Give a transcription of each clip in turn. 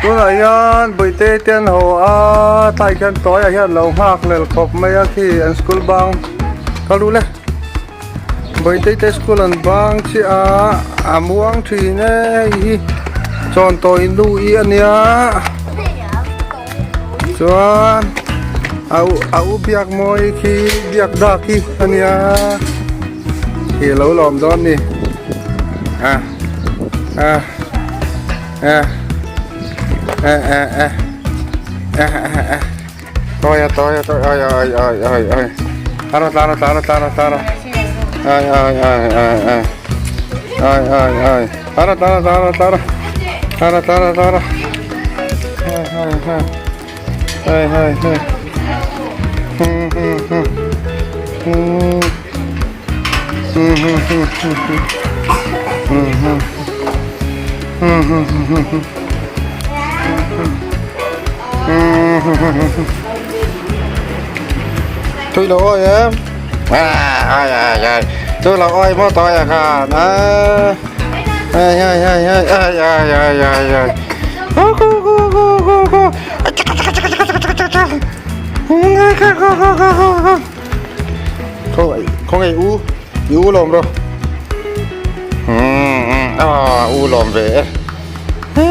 Tunah hian Bawihte te an haw a, tlai khian tawiah hian lo nghak lel khawp mai a khi an school bang kal duh le. Bawihte te school an bang chiah a, a muang thin e hei hi chawntawi nu i a nia chuan a u a u biak mawi khi biak dak hi a nia khi a lo lawm dawn ni a a a a a a a a a Tawi a tawi a tawi ai ai ai ai ai tara tara tara tara tara ai ai ai ai ai ai ai ai tara tara tara tara tara tara tara hai hai hai hai hai hai hmm hmm hmm hmm hmm hmm hmm hmm hmm hmm hmm hmm hmm hmm Tui lo oi em à ai ai ai tui lo oi mo toi à khan à ai ai ai ai ai ai ai ai ai go go go go go go Khaw ngai u i u lawm rawh a u lawm ve e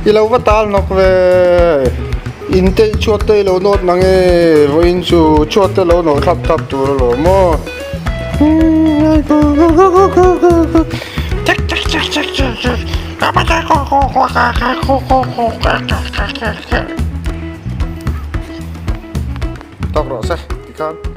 i lo va tal nawk ve in te chhuat te i lo nawt mang e vawiin chu chhuat te lo nawh thlap thlap tur alawm aw tawk rawh se tikhan.